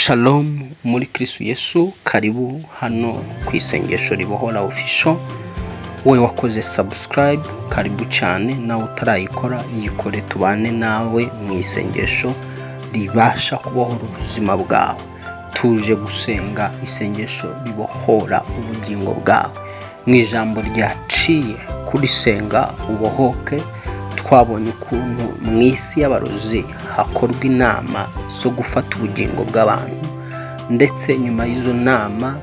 Shalom muri Kristo Yesu, karibu hano ku Isengesho Ribohora Official. Wowe wakoze subscribe, karibu cyane. Nawe utarayikora, yikore tubane nawe mu isengesho ribasha kubohora ubuzima bwawe. Tuje gusenga isengesho ribohora ubugingo bwawe mu ijambo ryaciye kuri Senga Ubohoke. Twabonye ukuntu mu isi y'abarozi hakorwa inama zo gufata ubugingo bw'abantu, ndetse nyuma y'izo nama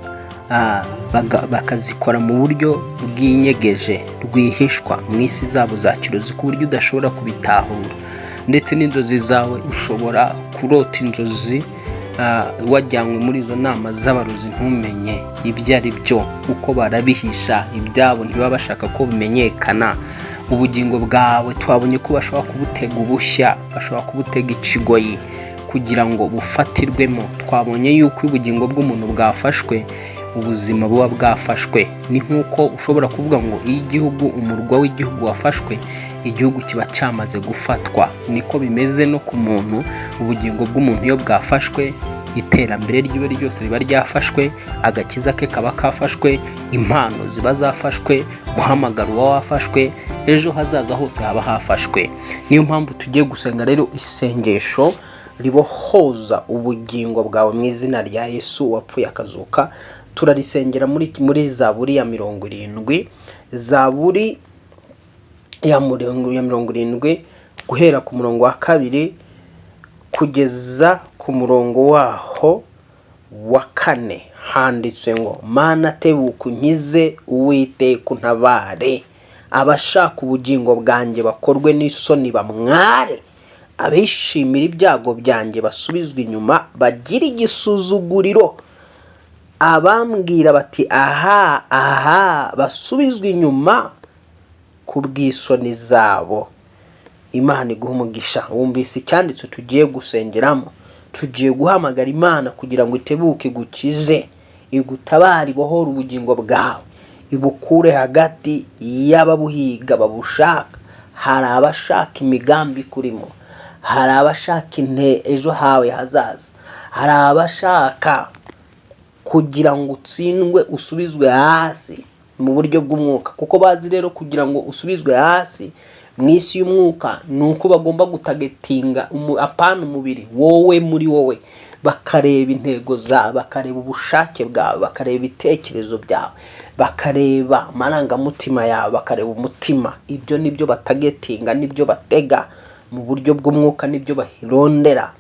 bakazikora mu buryo bwinyegeje, rwihishwa mu isi zabo za kirozi, ku buryo udashobora kubitahura. Ndetse n'inzozi zawe, ushobora kurota inzozi wajyanywe muri izo nama z'abarozi, ntumenye ibyo ari byo, kuko barabihisha ibyabo, ntibaba bashaka ko bimenyekana. Ubugingo bwawe twabonye ko bashobora kubutega ubushya, bashobora kubutega ikigoyi kugira ngo bufatirwemo. Twabonye yuko iyo ubugingo bw'umuntu bwafashwe, ubuzima buba bwafashwe. Ni nk'uko ushobora kuvuga ngo iyo igihugu, umurwa w'igihugu wafashwe, igihugu kiba cyamaze gufatwa. Niko bimeze no ku muntu. Ubugingo bw'umuntu iyo bwafashwe, iterambere ryiwe ryose riba ryafashwe, agakiza ke kaba kafashwe, impano ziba zafashwe, umuhamagaro uba wafashwe, ejo hazaza hose haba hafashwe. Niyo mpamvu tugiye gusenga rero isengesho ribohoza ubugingo bwawe mu izina rya Yesu wapfuye akazuka. Turarisengera muri Zaburi ya 70, Zaburi ya 70, guhera ku murongo wa 2 kugeza ku murongo waho wa 4. Handitswe ngo: "Mana, tebuka unkize, Uwiteka untabare. Abashaka ubugingo bwanjye bakorwe n'isoni bamware, abishimira ibyago byanjye basubizwe inyuma bagire igisuzuguriro. Abambwira bati: 'Aha, aha,' basubizwe inyuma ku bw'isoni zabo." Imana iguha umugisha. Wumvise icyanditswe tugiye gusengeramo. Tugiye guhamagara Imana kugira ngo itebuke, igukize, igutabare, ibohore ubugingo bwawe, ibukure hagati y'ababuhiga babushaka. Hari abashaka imigambi ikurimo, hari abashaka ejo hawe hazaza, hari abashaka kugira ngo utsindwe, usubizwe hasi mu buryo bw'umwuka, kuko bazi rero kugira ngo usubizwe hasi mu isi y'umwuka ni uko bagomba gutargetinga apana umubiri, wowe muri wowe, bakareba intego zawe, bakareba ubushake bwawe, bakareba ibitekerezo byawe, bakareba amarangamutima yawe, bakareba umutima. Ibyo nibyo batargetinga, nibyo batega mu buryo bw'umwuka, nibyo bahirondera.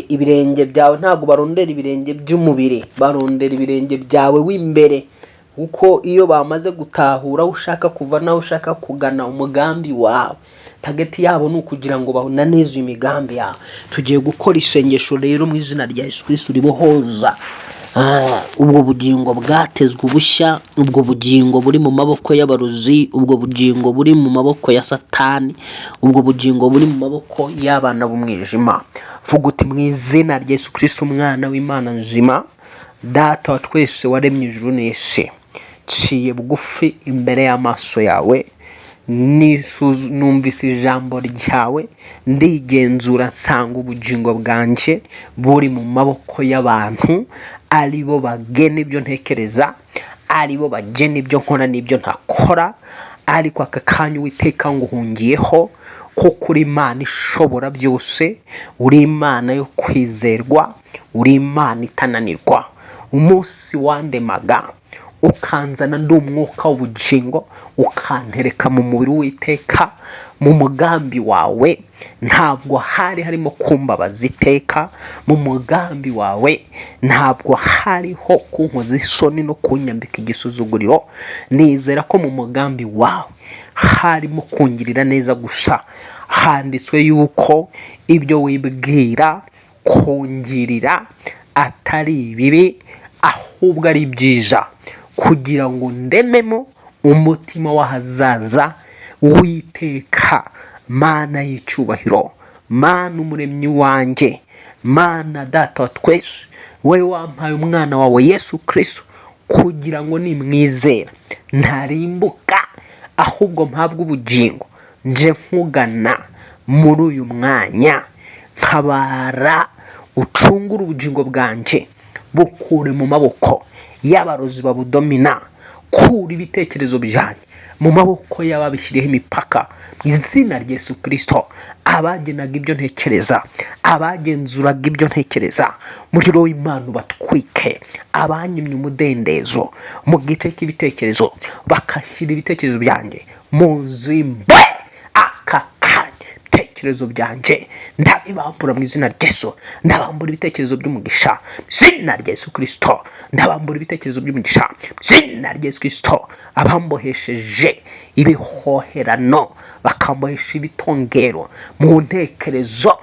Ibirenge byawe, ntabwo barondera ibirenge by'umubiri, barondera ibirenge byawe w'imbere, kuko iyo bamaze gutahura aho ushaka kuva n'aho ushaka kugana, umugambi wawe, target yabo ni ukugira ngo bananize imigambi yawe. Tugiye gukora isengesho rero mu izina rya Yesu Kristo ribohoza ubwo bugingo bwatezwe ubushya, ubwo bugingo buri mu maboko y'abarozi, ubwo bugingo buri mu maboko ya Satani, ubwo bugingo buri mu maboko y'abana b'umwijima. Vuga uti: "Mu izina rya Yesu Kristo, umwana w'Imana nzima, Data wa twese waremye ijuru n'isi, nciye bugufi imbere y'amaso yawe. Numvise ijambo ryawe, ndigenzura, nsanga ubugingo bwanjye buri mu maboko y'abantu, ari bo bagena ibyo ntekereza, ari bo bagena ibyo nkora n'ibyo ntakora. Ariko aka kanya, Uwiteka, nguhungiyeho, kuko uri Imana ishobora byose, uri Imana yo kwizerwa, uri Imana itananirwa. Umunsi wandemaga ukanzana ndi umwuka w'ubugingo, ukantereka mu mubiri w'Uwiteka, mu mugambi wawe ntabwo hari harimo kumbabaza iteka, mu mugambi wawe ntabwo hariho kunkoza isoni no kunyambika igisuzuguriro. Nizera ko mu mugambi wawe harimo kungirira neza gusa. Handitswe yuko ibyo wibwira kungirira atari ibibi, ahubwo ari byiza, kugira ngo ndememo umutima w'ahazaza. Witeka Mana y'icyubahiro, Mana umuremyi wanjye, Mana Data wa twese, wowe wampaye umwana wawe Yesu Kirisito kugira ngo nimwizera ntarimbuka, ahubwo mpabwe ubugingo, nje nkugana muri uyu mwanya, ntabara. Ucungure ubugingo bwanjye, bukure mu maboko y'abarozi babudomina. Kura ibitekerezo byanjye mu maboko y'ababishyiriyeho imipaka, mu izina rya Yesu Kirisito. Abagenaga ibyo ntekereza, abagenzuraga ibyo ntekereza, umuriro w'Imana ubatwike. Abanyimye umudendezo mu gice cy'ibitekerezo, bakashyira ibitekerezo byanjye mu zimbe, aka kanya ibitekerezo byanjye ndabibambura mu izina rya Yesu. Ndabambura ibitekerezo by'umugisha mu izina rya Yesu Kirisito. Ndabambura ibitekerezo by'umugisha mu izina rya Yesu Kirisito. Abambohesheje ibihoherano, bakambohesha ibitongero mu ntekerezo,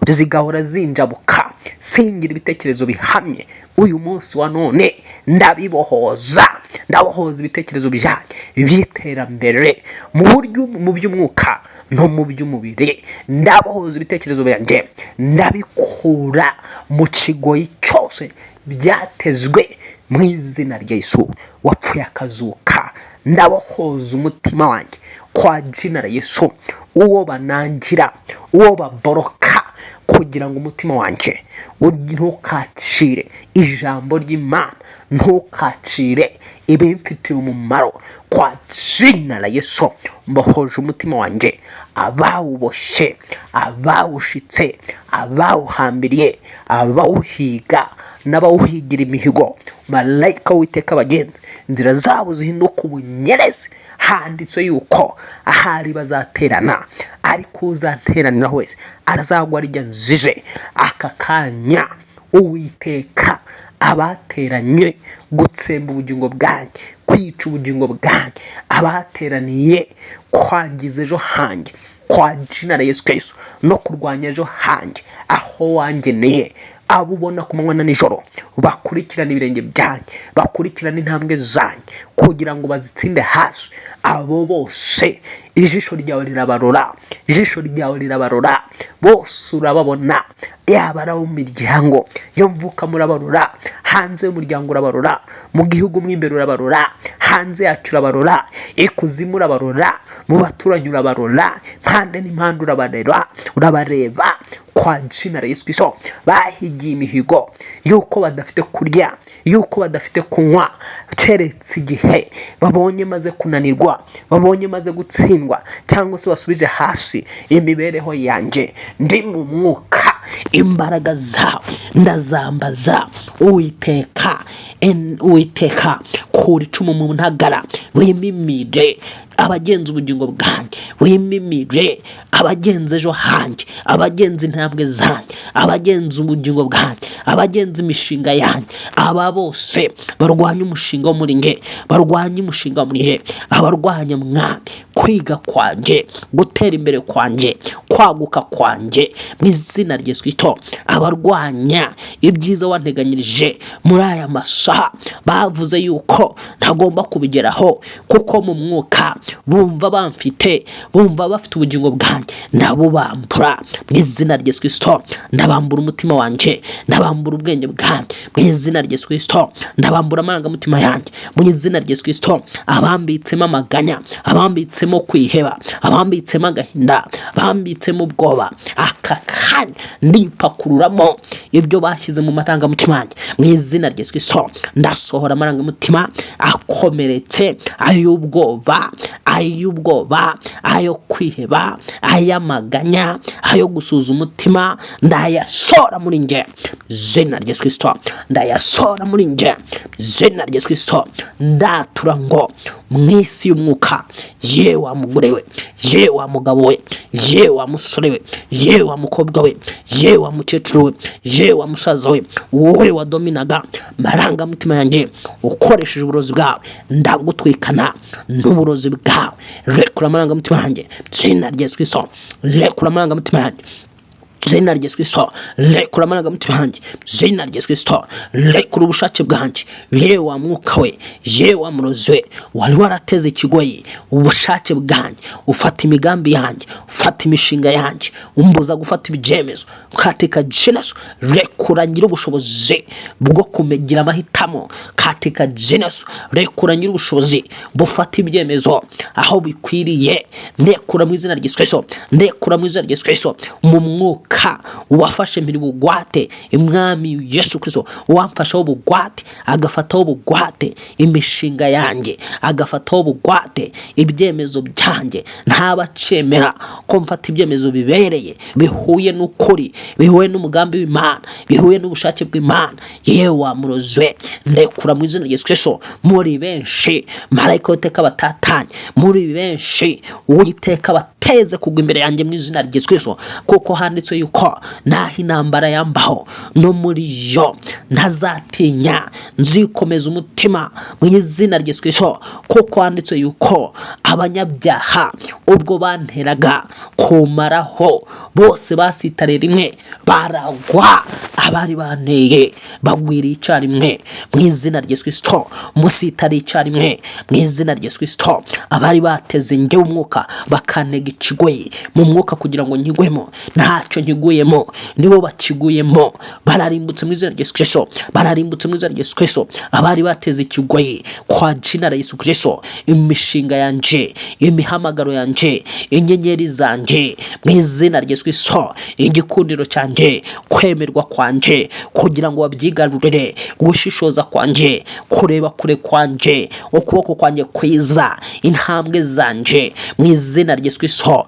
zigahora zinjabuka, singira ibitekerezo bihamye, uyu munsi wa none ndabibohoza. Ndabohoza ibitekerezo byanjye by'iterambere mu buryo mu by'umwuka no mu by'umubiri. Ndabohoza ibitekerezo byanjye, ndabikura mu kigoyi cyose byatezwe mu izina rya Yesu wapfuye akazuka. Ndabohoza umutima wanjye kwa jina la Yesu. Uwo banangira, uwo baboroka kugira ngo umutima wanjye ntukacire ijambo ry'Imana, ntukacire ibimfitiye umumaro, kwa jina la Yesu mbohoje umutima wanjye. Abawuboshye, abawushitse, abawuhambiriye, abawuhiga n'abawuhigira imihigo, malayika w'Uwiteka bagenzi inzira zabo zihinduka ubunyerezi. Handitswe yuko ahari bazaterana, ariko uzanteranira wese arazagwa rijya nzize. Aka kanya, Uwiteka, abateranye gutsemba ubugingo bwanjye, kwica ubugingo bwanjye, abateraniye kwangiza ejo hanjye, kwa jina la Yesu Kristo, no kurwanya ejo hanjye aho wangeneye, abo ubona ku manywa na nijoro bakurikirana ibirenge byanjye, bakurikirana intambwe zanjye kugira ngo bazitsinde hasi, abo bose ijisho ryawe rirabarora, ijisho ryawe rirabarora bose. Urababona, yaba ari abo mu miryango yo mvuka murabarora, hanze y'umuryango urabarora, mu gihugu mo imbere urabarora, hanze yacu urabarora, ikuzimu urabarora, mu baturanyi urabarora, impande n'impande urabareba, urabareba kwa jina la Yesu Kristo. Bahigiye imihigo yuko badafite kurya, yuko badafite kunywa, keretse igihe babonye maze kunanirwa, babonye maze gutsindwa, cyangwa se basubije hasi imibereho yanjye. Ndi mu mwuka, imbaraga zawe ndazambaza, Uwiteka. Uwiteka, kura icumu mu ntagara, wimimire abagenza ubugingo bwanjye, wimimire abagenza ejo hanjye, abagenza intambwe zanjye, abagenza ubugingo bwanjye, abagenza imishinga yanjye. Aba bose barwanya umushinga wo muri nge, barwanya umushinga wo muri nge, abarwanya, Mwami, kwiga kwanjye, gutera imbere kwanjye, kwaguka kwanjye, mu izina rya Yesu Kristo. Abarwanya ibyiza wanteganyirije muri aya masaha, bavuze yuko ntagomba kubigeraho, kuko mu mwuka bumva bamfite, bumva bafite ubugingo bwanjye, ndabubambura mu izina rya Yesu Kristo. Ndabambura umutima wanjye, ndabambura ubwenge bwanjye mu izina rya Yesu Kristo. Ndabambura amarangamutima yanjye mu izina rya Yesu Kristo. Abambitsemo amaganya, abambitsemo kwiheba, abambitsemo agahinda, abambitsemo ubwoba, aka kanya ndipakururamo ibyo bashyize mu marangamutima yanjye mu izina rya Yesu Kristo. Ndasohora amarangamutima akomeretse, ay'ubwoba, ay'ubwoba, ayo kwiheba, ay'amaganya, ayo gusuza umutima, ndayasohora muri nge zina rya Yesu Kristo. Ndayasohora muri nge zina rya Yesu Kristo. Ndatura ngo mu isi y'umwuka, ye wa mugore we, ye wa mugabo we, ye wa musore we, ye wa mukobwa we, ye wa mukecuru we, ye wa musaza we, wowe wadominaga amarangamutima yanjye ukoresheje uburozi bwawe, ndagutwikana n'uburozi bwawe. Rekura amarangamutima yanjye zina rya Yesu Kristo. Rekura amarangamutima yanjye zina rya Yesu Kristo. Rekura amarangamutima yanjye zina rya Yesu Kristo. Rekura ubushake bwanjye, ye wa mwuka we, ye wa murozi we wari warateze ikigoyi ubushake bwanjye, ufata imigambi yanjye, ufata imishinga yanjye, umbuza gufata ibyemezo, katika jina Yesu rekura ngira ubushobozi bwo kugira amahitamo. Katika jina Yesu rekura ngira ubushobozi bufata ibyemezo aho bikwiriye. Ndekura mu izina rya Yesu Kristo. Ndekura mu izina rya Yesu Kristo mu mwuka. Mwuka uwafashe mpiri bugwate Umwami Yesu Kristo, uwamfashaho bugwate, agafataho bugwate imishinga yanjye, agafataho bugwate ibyemezo byanjye, ntabacemera ko mfata ibyemezo bibereye, bihuye n'ukuri, bihuye n'umugambi w'Imana, bihuye n'ubushake bw'Imana. Yewe wamurozwe, ndekura mu izina rya Yesu Kristo. Muri benshi marayika w'Uwiteka batatanye, muri benshi Uwiteka bateze kugwa imbere yanjye mu izina rya Yesu Kristo, kuko handitswe yuko naho intambara yambaho, no muri yo ntazatinya, nzikomeza umutima mu izina rya Yesu Kristo, kuko handitswe yuko abanyabyaha ubwo banteraga kumaraho bose basitariye rimwe baragwa, abari banteye bagwiriye icyarimwe mu izina rya Yesu Kristo, musitariye icyarimwe mu izina rya Yesu Kristo. Abari bateze njyewe umwuka, bakantega ikigoyi mu mwuka kugira ngo nkigwemo, ntacyo nkiguyemo, nibo bakiguyemo, bararimbutse mu izina rya Yesu Kristo, bararimbutse mu izina rya Yesu Kristo. Abari bateze ikigoyi kwa jina la Yesu Kristo, imishinga yanje, imihamagaro yanje, inyenyeri zanjye mu izina rya Yesu Kristo, igikundiro cyanjye, kwemerwa kwanjye kugira ngo babyigarurire, gushishoza kwanjye, kureba kure kwanjye, ukuboko kwanjye kwiza, intambwe zanjye mu izina rya Yesu Kristo,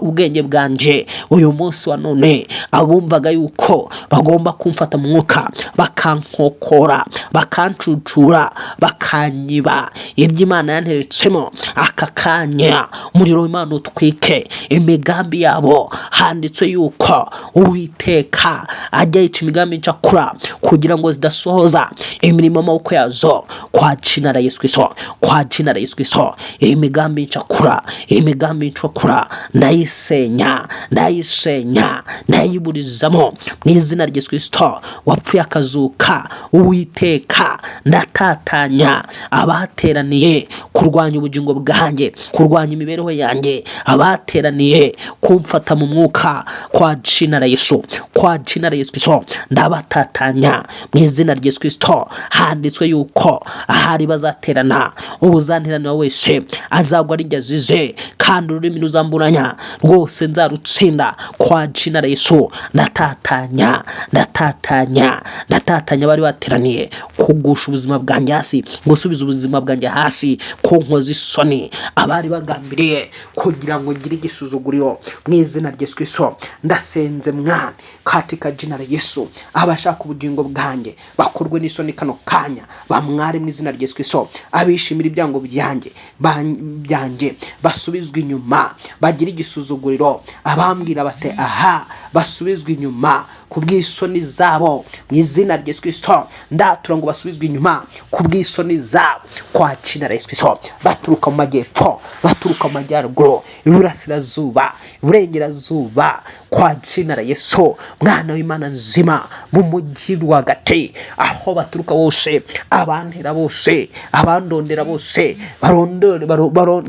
ubwenge bwanjye. Uyu munsi wa none abumvaga yuko bagomba kumfata mu mwuka, bakankokora, bakancucura, bakanyiba ibyo Imana yanteretsemo, aka kanya umuriro w'Imana utwike imigambi yabo. Handitswe yuko Uwiteka ajya yica imigambi ncakura kugira ngo zidasohoza imirimo y'amaboko yazo. Kwa jina la Yesu Kristo, kwa jina la Yesu Kristo, imigambi ncakura, imigambi ncakura ndayisenya, ndayisenya, ndayiburizamo mu izina rya Yesu Kristo wapfuye akazuka. Uwiteka, ndatatanya abateraniye kurwanya ubugingo bwanjye, kurwanya imibereho yanjye, abateraniye kumfata mu mwuka. Kwa jina la Yesu, kwa jina la Yesu Kristo, ndabatatanya mu izina rya Yesu Kristo. Handitswe yuko ahari bazaterana, uzanteranira wese azagwa ari azize, kandi ururimi ruzamburanya rwose nzarutsinda. Kwa jina la Yesu, ndatatanya, ndatatanya, ndatatanya bari bateraniye kugusha ubuzima bwanjye hasi, gusubiza ubuzima bwanjye hasi, ku nkozi isoni, abari bagambiriye kugira ngo ngire igisuzuguriro mu izina rya Yesu Kristo. Ndasenze Mwami, katika jina la Yesu, abashaka ubugingo bwanjye bakorwe n'isoni kano kanya, bamware mu izina rya Yesu Kristo. Abishimira ibyango byanjye basubizwe inyuma, bagire igisuzuguriro. Abambwira bate aha basubizwe inyuma ku bw'isoni zabo mu izina rya Yesu Kristo. Ndatura ngo basubizwe inyuma ku bw'isoni zabo kwa jina la Yesu Kristo. Baturuka mu majyepfo, baturuka mu majyaruguru, iburasirazuba, iburengerazuba, kwa jina la Yesu mwana w'Imana nzima, mu mujyi rwagati, aho baturuka bose, abantera bose, abandondera bose,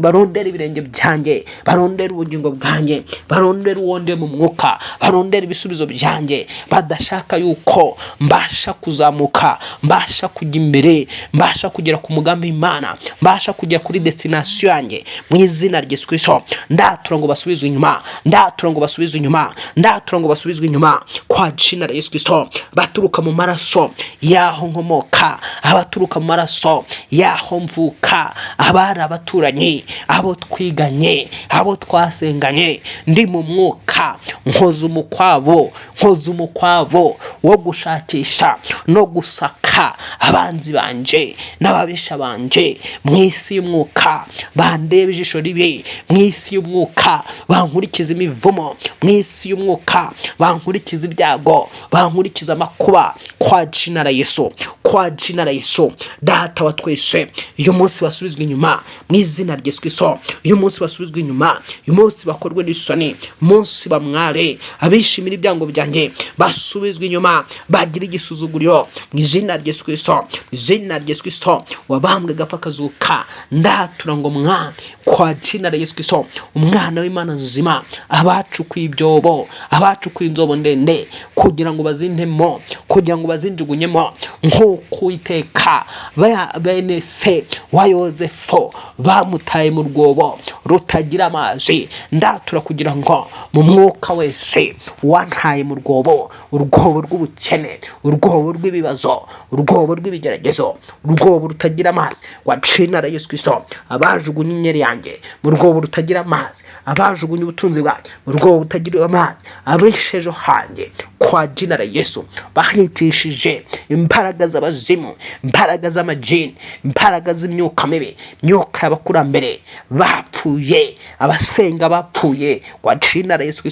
barondera ibirenge byanjye, barondera ubugingo bwanjye, barondera uwo ndi mu mwuka, barondera ibisubizo byanjye, badashaka yuko mbasha kuzamuka, mbasha kujya imbere, mbasha kugera ku mugambi w'Imana, mbasha kugera kuri destination yanjye mu izina rya Yesu Kristo. Ndatura ngo basubizwe inyuma, ndatura ngo basubizwe inyuma, ndatura ngo basubizwe inyuma kwa jina la Yesu Kristo. Baturuka mu maraso y'aho nkomoka, abaturuka mu maraso y'aho mvuka, abari abaturanyi, abo twiganye, abo twasenganye, ndi mu mwuka nkoza umukwabo, nkoza umukwabo wo gushakisha no gusaka abanzi banje n'ababisha banje mu isi y'umwuka, bandeba ijisho ribi mu isi y'umwuka, bankurikiza imivumo mu isi y'umwuka, bankurikiza ibyago, bankurikiza amakuba. Kwa jina la Yesu, kwa jina la Yesu, Data wa twese, uyu munsi basubizwe inyuma mu izina rya Yesu Kristo. Uyu munsi basubizwe inyuma, uyu munsi bakorwe n'isoni, munsi bamware. Abishimira ibyango byanjye basubizwe inyuma, bagira igisuzuguriro mu izina rya Yesu Kristo, mu izina rya Yesu Kristo wabambwe agapfa akazuka. Ndatura ngo Mwami, kwa jina la Yesu Kristo umwana w'Imana nzima, abacukuye ibyobo, abacukuye inzobo ndende kugira ngo bazintemo, kugira ngo bazinjugunyemo, nk'uko Uwiteka bene se wa Yozefu bamutaye mu rwobo rutagira amazi, ndatura kugira ngo mu mwuka Umwuka wese wantaye mu rwobo, urwobo rw'ubukene, urwobo rw'ibibazo, urwobo rw'ibigeragezo, urwobo rutagira amazi, kwa jina la Yesu Kristo, abajugunye inyenyeri yanjye mu rwobo rutagira amazi, abajugunye ubutunzi bwanjye mu rwobo rutagira amazi, abishe ejo hanjye kwa jina la Yesu, bahitishije imbaraga z'abazimu, imbaraga z'amajini, imbaraga z'imyuka mibi, imyuka y'abakurambere bapfuye, abasenga bapfuye, kwa jina la Yesu Kristo,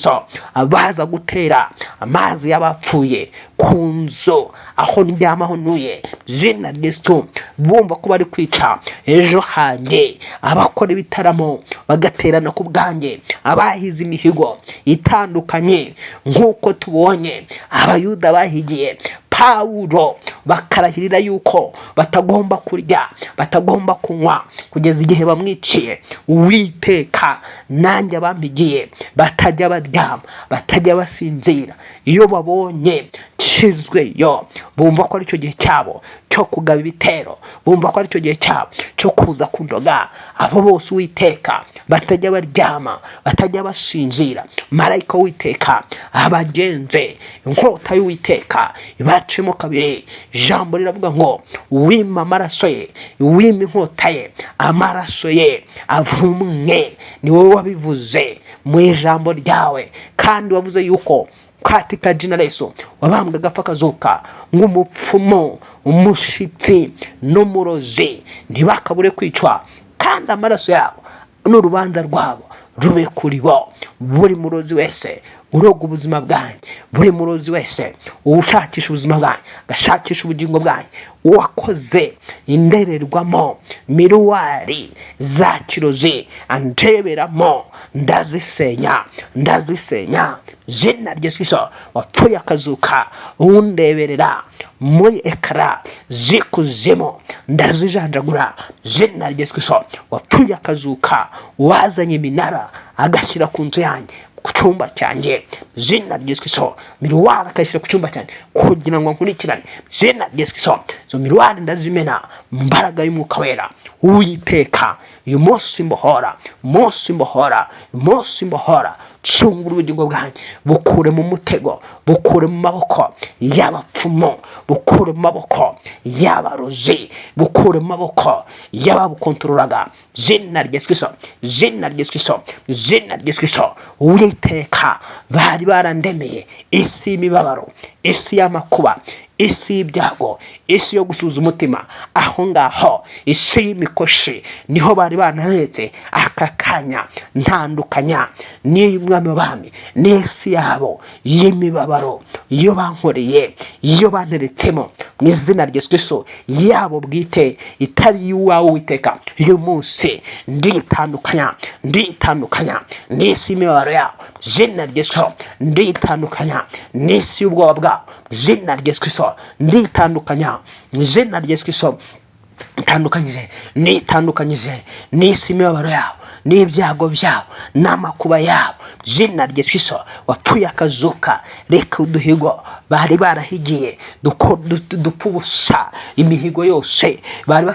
abaza gutera amazi y'abapfuye ku nzu aho ndyama, aho ntuye, zina rya Yesu, bumva ko bari kwica ejo hanjye, abakora ibitaramo bagaterana ku bwanjye, abahize imihigo itandukanye nk'uko tubonye Abayuda bahigiye Pawulo, bakarahirira yuko batagomba kurya, batagomba kunywa kugeza igihe bamwiciye. Uwiteka, nanjye abampigiye batajya baryama, batajya basinzira, iyo babonye nshizweyo bumva ko aricyo gihe cyabo cyo kugaba ibitero, bumva ko aricyo gihe cyabo cyo kuza kundoga. Abo bose, Uwiteka, batajya baryama, batajya basinzira, marayika w'Uwiteka abagenze, inkota y'Uwiteka ibacemo kabiri. Ijambo riravuga ngo uwima amaraso ye, uwima inkota ye, amaraso ye avumwe. Ni wowe wabivuze mu ijambo ryawe, kandi wavuze yuko katika jina la Yesu wabambwe agapfa akazuka, nk'umupfumu, umushitsi n'umurozi ntibakabure kwicwa, kandi amaraso yabo n'urubanza rwabo rube kuri bo. Buri murozi wese uroga ubuzima bwanjye, buri murozi wese ushakisha ubuzima bwanjye, agashakisha ubugingo bwanjye, uwakoze indorerwamo, miroir za kirozi andeberamo, ndazisenya, ndazisenya, zina rya Yesu Kristo wapfuye akazuka. Undeberera muri écran z'ikuzimu, ndazijanjagura, zina rya Yesu Kristo wapfuye akazuka. Wazanye iminara agashyira ku nzu yanjye, ku cyumba cyanjye, zina rya Yesu Kristo, miroir akayishyira ku cyumba cyanjye kugira ngo nkurikirane, zina rya Yesu Kristo, izo miroir ndazimena mu mbaraga y'Umwuka Wera. Uwiteka, uyu munsi mbohora, umunsi mbohora, umunsi mbohora. Cungura ubugingo bwanjye, bukure mu mutego, bukure mu maboko y'abapfumu, bukure mu maboko y'abarozi, bukure mu maboko y'ababukontorolaga, zina rya Yesu Kristo, zina rya Yesu Kristo, zina rya Yesu Kristo. Uwiteka, bari barandemeye isi y'imibabaro, isi y'amakuba, isi y'ibyago, isi yo gusuza umutima, aho ngaho isi y'imikoshi niho bari banaretse. Aka kanya ntandukanya n'iy'Umwami w'abami n'isi yabo y'imibabaro, iyo bankoreye, iyo banteretsemo, mu izina rya Yesu Kristo, yabo bwite itari iy'uwawe. Uwiteka, uyu munsi nditandukanya, nditandukanya n'isi y'imibabaro yabo, zina rya Yesu Kristo. Nditandukanya n'isi y'ubwoba bwabo, zina rya Yesu Kristo. Nditandukanya, izina rya Yesu Kristo, ntandukanyije, nitandukanyije n'isi, imibabaro yabo n'ibyago byabo n'amakuba yabo, zina rya Yesu Kristo wapfuye akazuka. Reka uduhigo bari barahigiye dupfa ubusa, imihigo yose bari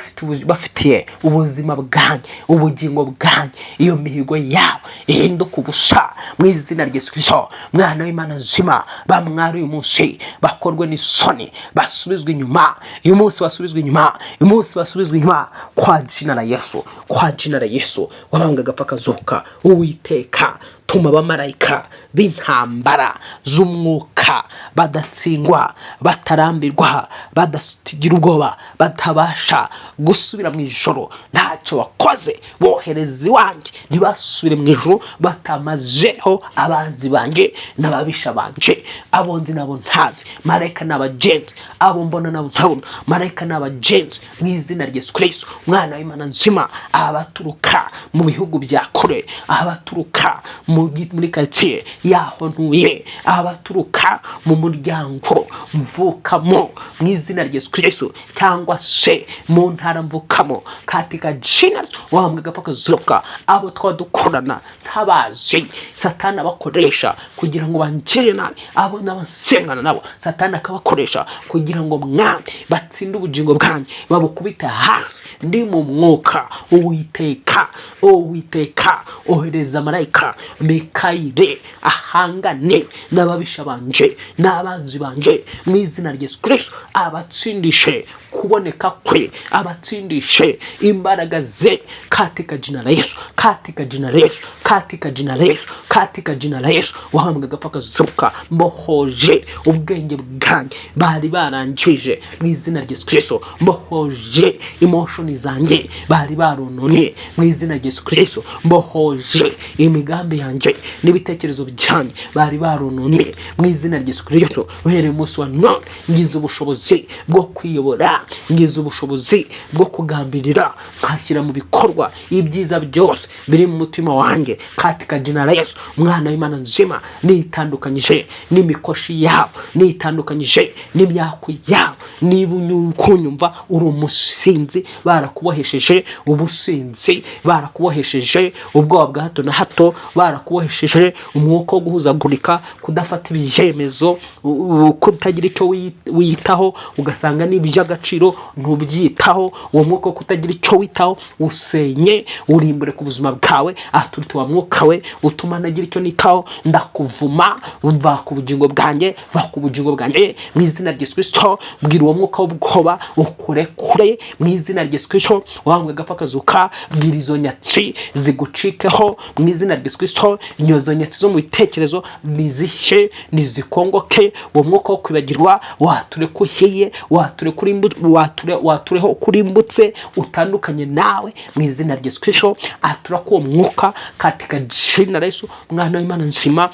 bafitiye ubuzima bwanjye, ubugingo bwanjye, iyo mihigo yabo ihinduka ubusa mu izina rya Yesu Kristo, Mwana w'Imana nzima. Bamwari uyu munsi bakorwe n'isoni, basubizwe inyuma uyu munsi, basubizwe inyuma uyu munsi, basubizwe inyuma kwa jina la Yesu, kwa jina la Yesu wabambwe agapfa akazuka. Uwiteka, tuma abamarayika b'intambara z'umwuka badatsindwa, batarambirwa, badagira ubwoba, batabasha gusubira mu ijoro ntacyo bakoze, bohereza iwanjye, ntibasubire mu ijoro batamazeho abanzi banjye n'ababisha banje, abo nzi nabo ntazi. Marayika n'abagenzi, abo mbona nabo ntabona, marayika n'abagenzi, mu izina rya Yesu Kristo, Mwana w'Imana nzima, abaturuka mu bihugu bya kure, abaturuka muri karitsiye yaho ntuye, abaturuka mu muryango mvukamo, mu izina rya Yesu Kristo, cyangwa se mu ntara mvukamo, katika jina wabambwe agapfa akazuka, abo twaba dukorana ntabazi, Satani abakoresha kugira ngo bangire nabi, abo n'abasengana nabo Satani akabakoresha kugira ngo, Mwami, batsinde ubugingo bwanjye, babukubite hasi ndi mu mwuka. Uwiteka, Uwiteka, ohereza marayika. Mikayire ahangane n'ababisha banje n'abanzi banje mu izina rya Yesu Kristo, abatsindishe kuboneka kwe, abatsindishe imbaraga ze, katika jina la Yesu, katika jina la Yesu, katika jina la Yesu, katika jina la Yesu. Wahambwe agapfa kazuka, mbohoje ubwenge bwanjye bari barangije mu izina rya Yesu Kristo, mbohoje emotion zanjye bari barononye mu izina rya Yesu Kristo, mbohoje imigambi yanjye n'ibitekerezo byanjye bari barononye mu izina rya Yesu Kristo. Uhereye umunsi wa none ngize ubushobozi bwo kwiyobora, ngize ubushobozi bwo kugambirira nkashyira mu bikorwa ibyiza byose biri mu mutima wanjye, katika jina la Yesu. Mwana w'Imana nzima, nitandukanyije n'imikoshi yabo, nitandukanyije n'imyaku yabo. Niba kunyumva uri umusinzi, barakubohesheje ubusinzi, barakubohesheje ubwoba bwa hato na hato, barakubohesheje umwuka wo guhuzagurika, kudafata ibyemezo, kutagira icyo wiyitaho, ugasanga n'iby'agaciro ntubyitaho. Uwo mwuka wo kutagira icyo witaho usenye, urimbure ku buzima bwawe. Aturute wa mwuka we utuma ntagira icyo nitaho, ndakuvuma, va ku bugingo bwanjye, va ku bugingo bwanjye mu izina rya Yesu Kristo. Bwira uwo mwuka w'ubwoba ukurekure mu izina rya Yesu Kristo. Wambwe agapfa kazuka, bwira izo nyatsi zigucikeho mu izina rya Yesu Kristo. Izo nyatsi zo mu bitekerezo nizishye, nizikongoke. Uwo mwuka wo kwibagirwa wature ko uhiye, wature kuri wature watureho kurimbutse, utandukanye nawe mu izina rya Yesu Kristo. Atura ko uwo mwuka katika jina la Yesu. Mwana w'Imana nzima,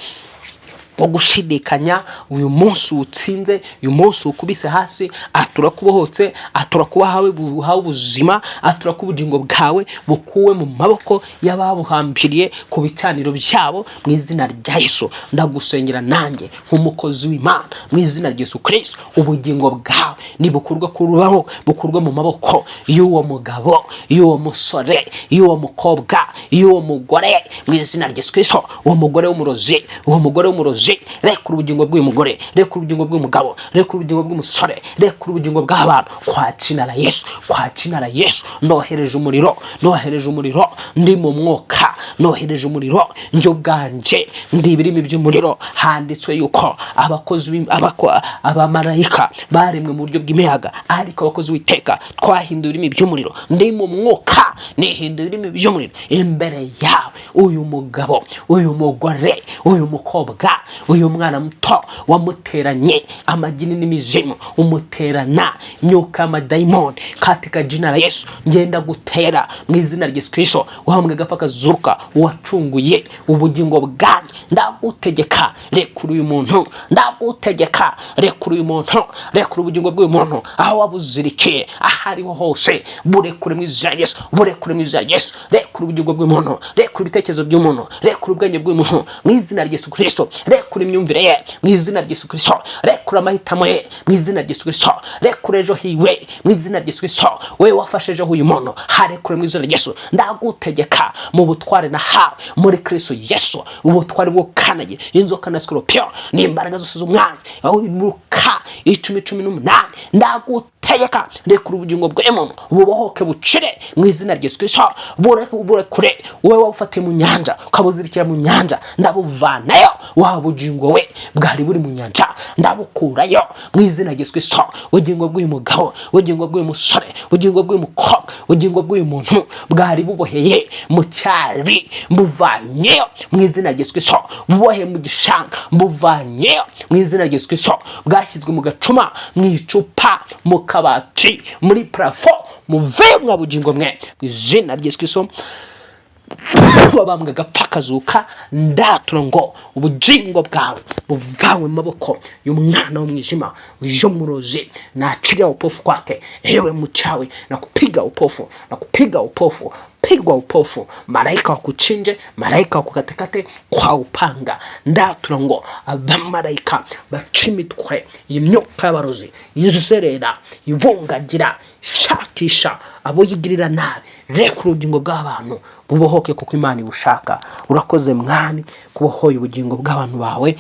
wo gushidikanya, uyu munsi utsinze, uyu munsi ukubise hasi. Atura kubohotse, atura kuba hawe buhawe ubuzima, atura ko ubugingo bwawe bukuwe mu maboko y'ababuhambiriye ku bicaniro byabo mu izina rya Yesu. Ndagusengera nanjye nk'umukozi w'Imana mu izina rya Yesu Kristo, ubugingo bwawe nibukurwa ku rubaho, bukurwe mu maboko y'uwo mugabo, y'uwo musore, y'uwo mukobwa, y'uwo mugore mu izina rya Yesu Kristo. Uwo mugore w'umurozi, uwo mugore w'umurozi, rekura ubugingo bw'uyu mugore, rekura ubugingo bw'uyu mugabo, rekura ubugingo bw'umusore, rekura ubugingo bw'abantu kwa jina la Yesu, kwa jina la Yesu. Nohereje umuriro, nohereje umuriro, ndi mu mwuka, nohereje umuriro njye ubwanjye ndi ibirimi by'umuriro. Handitswe yuko abakozi abamarayika baremwe mu buryo bw'imiyaga, ariko abakozi w'iteka twahinduye ibirimi by'umuriro. Ndi mu mwuka, nihinduye ibirimi by'umuriro imbere yawe. Uyu mugabo, uyu mugore, uyu mukobwa, uyu mwana muto wamuteranye amagini n'imizimu, umuterana imyuka y'amadayimoni, katika jina la Yesu, ngenda gutera mu izina rya Yesu Kristo. Wahambwe agapfa kazuka, wacunguye ubugingo bwanjye, ndagutegeka, rekura uyu muntu, ndagutegeka, rekura uyu muntu, rekura ubugingo bw'uyu muntu aho wabuzirikiye, aho ariho hose, burekure mu izina rya Yesu, burekure mu izina rya Yesu. Rekura ubugingo bw'umuntu, rekura ibitekerezo by'umuntu, rekura ubwenge bw'umuntu mu izina rya Yesu Kristo, rekura imyumvire ye mu izina rya Yesu Kristo, rekura amahitamo ye mu izina rya Yesu Kristo, rekura ejo hiwe mu izina rya Yesu Kristo. Wowe wafashe ejo h'uyu muntu, harekure mu izina rya Yesu. Ndagutegeka mu butware nahawe muri Kristo Yesu, ubutware bwo kanagira inzoka na sikorupiyo n'imbaraga zose z'umwanzi, Luka 10:18. Ndagutegeka, rekura ubugingo bw'uyu bubohoke, bucire mu izina rya Yesu Kristo. Burekure wowe wabufatiye mu nyanja, ukabuzirikira mu nyanja, ndabuvanayo. Wa bugingo we bwari buri mu nyanja, ndabukurayo mu izina rya Yesu Kristo. Ubugingo bw'uyu mugabo, ubugingo bw'uyu musore, ubugingo bw'uyu mukobwa, ubugingo bw'uyu muntu bwari buboheye mu cyari, mbuvanyeyo mu izina rya Yesu Kristo. Buboheye mu gishanga, mbuvanyeyo mu izina rya Yesu Kristo. Bwashyizwe mu gacuma, mu icupa, mu kabati, muri plafond, muveyo mwa bugingo mwe mu izina rya Yesu Kristo. Wabambwe agapfa akazuka, ndatura ngo ubugingo bwawe buvanywe mu maboko y'umwana w'umwijima, y'umurozi. Naachilia upofu kwake. Ewe mchawi, na kupiga upofu, na kupiga upofu, pigwa upofu, malaika wakuchinje, malaika wakukatekate kwa upanga. Ndatura ngo abamarayika baca imitwe imyuka y'abarozi izerera, ibungagira, shakisha abo yigirira nabi. Reka ubugingo bw'abantu bubohoke kuko Imana ibushaka. Urakoze Mwami kubohoye ubugingo bw'abantu bawe,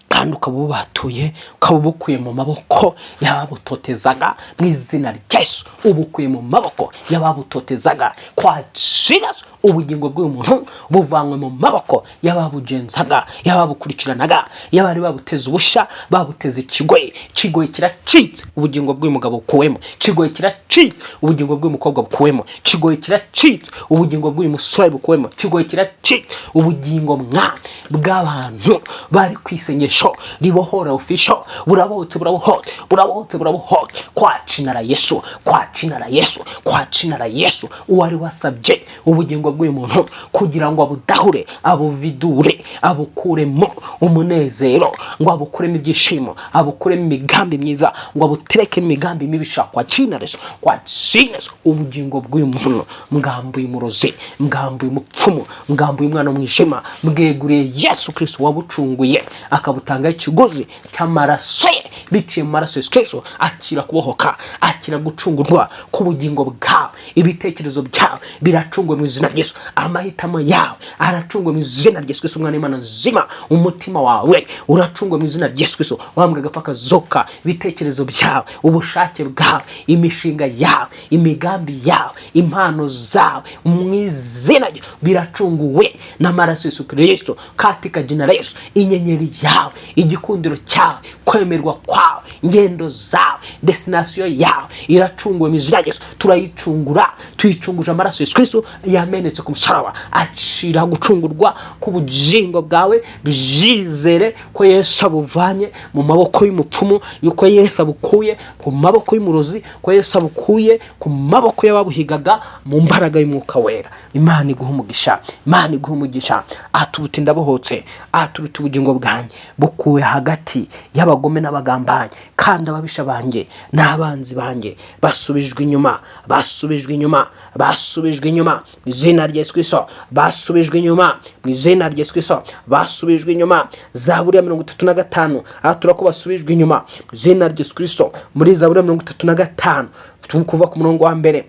kandi ukaba ububatuye, ukaba ubukuye mu maboko y'ababutotezaga mu izina rya Yesu. Ubukuye mu maboko y'ababutotezaga kwa Yesu. Ubugingo bw'uyu muntu buvanywe mu maboko y'ababugenzaga, y'ababukurikiranaga, y'abari babuteze ubushya, babuteze ikigoyi. Ikigoyi kiracitse, ubugingo bw'uyu mugabo bukuwemo. Ikigoyi kiracitse, ubugingo bw'uyu mukobwa bukuwemo. Ikigoyi kiracitse, ubugingo bw'uyu musore bukuwemo. Ikigoyi kiracitse, ubugingo mwa bw'abantu bari ku isengesho ribohora official burabohotse, burabohotse, burabohotse, burabohotse, kwa jina la Yesu, kwa jina la Yesu, kwa jina la Yesu. Uwari wasabye ubugingo bw'uyu muntu kugira ngo abudahure, abuvidure, abukuremo umunezero, ngo abukuremo ibyishimo, abukuremo imigambi myiza, ngo abuterekemo imigambi mibisha, kwa jina la Yesu, kwa jina Yesu, ubugingo bw'uyu muntu mwambuye umurozi, mwambuye umupfumu, mwambuye umwana w'umwijima, bweguriye Yesu Kristo wabucunguye akabutangaho ikiguzi cy'amaraso ye. Biciye mu maraso Yesu Kristo, akira kubohoka, akira gucungurwa k'ubugingo bwawe. Ibitekerezo byawe biracungwe mu izina rya Yesu. Amahitamo yawe aracungwe mu izina rya Yesu Kristo, umwana w'Imana nzima. Umutima wawe uracungwe mu izina rya Yesu Kristo, wambwe agapfa kazoka. Ibitekerezo byawe, ubushake bwawe, imishinga yawe, imigambi yawe, impano zawe, mu izina rye biracunguwe n'amaraso Yesu Kristo, katika jina la Yesu. Inyenyeri yawe, igikundiro cyawe, kwemerwa kwawe, ingendo zawe, destination yawe iracunguwe mu izina rya Yesu. Turayicungura, tuyicunguje amaraso Yesu Kristo yamenetse ku musaraba. Acira gucungurwa k'ubugingo bwawe. Byizere ko Yesu abuvanye mu maboko y'umupfumu, yuko Yesu abukuye ku maboko y'umurozi, ko Yesu abukuye ku maboko y'ababuhigaga, mu mbaraga y'Umwuka Wera. Imana iguha umugisha, Imana iguha umugisha. Aturuta ndabohotse, aturuta ubugingo bwanjye bukuwe hagati y'abagome n'abagambanyi, kandi ababisha banjye n'abanzi banjye basubijwe inyuma, basubijwe inyuma, basubijwe inyuma mu izina rya Yesu Kristo, basubijwe inyuma mu izina rya Yesu Kristo, basubijwe inyuma. Zaburi ya 35, atura ko basubijwe inyuma mu izina rya Yesu Kristo. Muri Zaburi ya 35, kuva ku murongo wa mbere,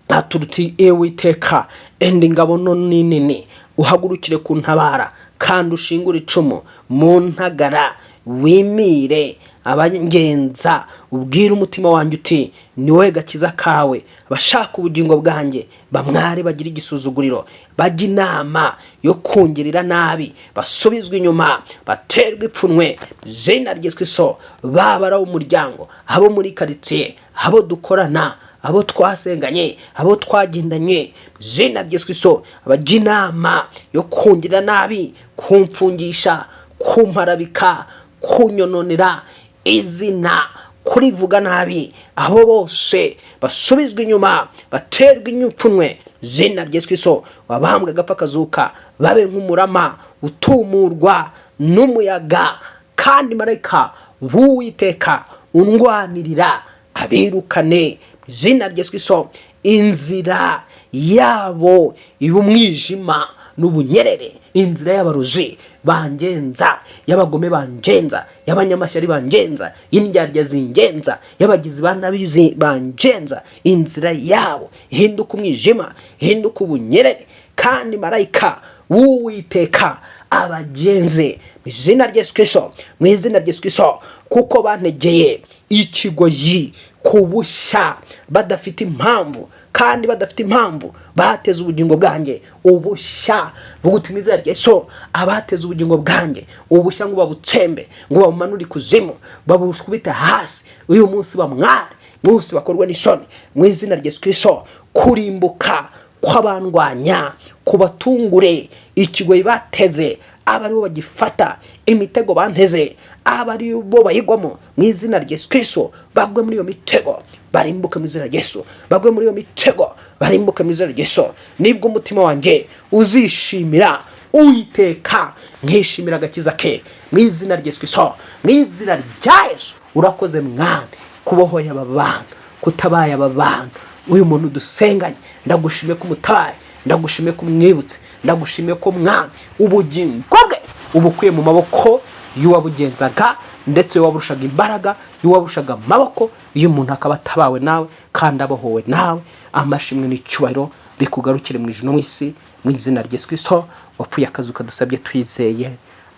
aturuti: "Uwiteka, enda ingabo nto nini, uhagurukire ku ntabara, kandi ushingure icumu mu ntagara, wimire abangenza. Ubwire umutima wanjye uti: 'Ni wowe gakiza kawe.' Abashaka ubugingo bwanjye bamware, bagire igisuzuguriro, bajye inama yo kungirira nabi, basubizwe inyuma, baterwe ipfunwe izina rya Yesu Kristo." Baba ari umuryango, abo muri karitsiye, abo dukorana, abo twasenganye, abo twagendanye, izina rya Yesu Kristo, abajya inama yo kungirira nabi, kumfungisha, kumparabika, kunyononera izina, kurivuga nabi, abo bose basubizwa inyuma, baterwa ipfunwe izina rya Yesu Kristo. Wabambwe agapfa akazuka, babe nk'umurama utumurwa n'umuyaga, kandi marayika w'Uwiteka undwanirira abirukane mu izina rya Yesu Kristo. Inzira yabo iba umwijima n'ubunyerere, inzira y'abarozi bangenza, y'abagome bangenza, y'abanyamashyari bangenza, y'indyarya zingenza, y'abagizi ba nabi bangenza, inzira yabo ihinduka umwijima, ihinduka ubunyerere, kandi marayika w'Uwiteka abagenze mu izina rya Yesu Kristo, mu izina rya Yesu Kristo. Kuko bantegeye ikigoyi ku bushya badafite impamvu, kandi badafite impamvu bateze ubugingo bwanjye ubushya. Vuga uti: "Mu izina rya Yesu, abateze ubugingo bwanjye ubushya ngo babutsembe, ngo babumanure ikuzimu, babukubite hasi, uyu munsi bamware, munsi bakorwe n'isoni mu izina rya Yesu Kristo. Kurimbuka kw'abandwanya kubatungure, ikigoyi bateze aba aribo bagifata, imitego banteze aba ari bo bayigwamo mu izina rya Yesu Kristo. Bagwe muri iyo mitego, barimbuke mu izina rya Yesu. Bagwe muri iyo mitego, barimbuke mu izina rya Yesu. Nibwo umutima wanjye uzishimira Uwiteka, nkishimira agakiza ke mu izina rya Yesu Kristo, mu izina rya Yesu. Urakoze Mwami kubohoye aba bantu, kutabaye aba bantu. Uyu muntu dusenganye, ndagushimiye ko umutabaye, ndagushimiye ko umwibutse, ndagushimiye ko Mwami ubugingo bwe ubukuye mu maboko y'uwabugenzaga, ndetse y'uwaburushaga imbaraga, y'uwaburushaga amaboko. Iyo umuntu akaba atabawe nawe kandi abohowe nawe, amashimwe n'icyubahiro bikugarukire mu ijuru no mu isi, mu izina rya Yesu Kristo wapfuye akazuka dusabye twizeye.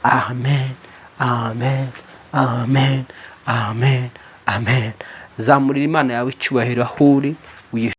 Amen, amen, amen, amen, amen. Zamurira Imana yawe icyubahiro aho uri.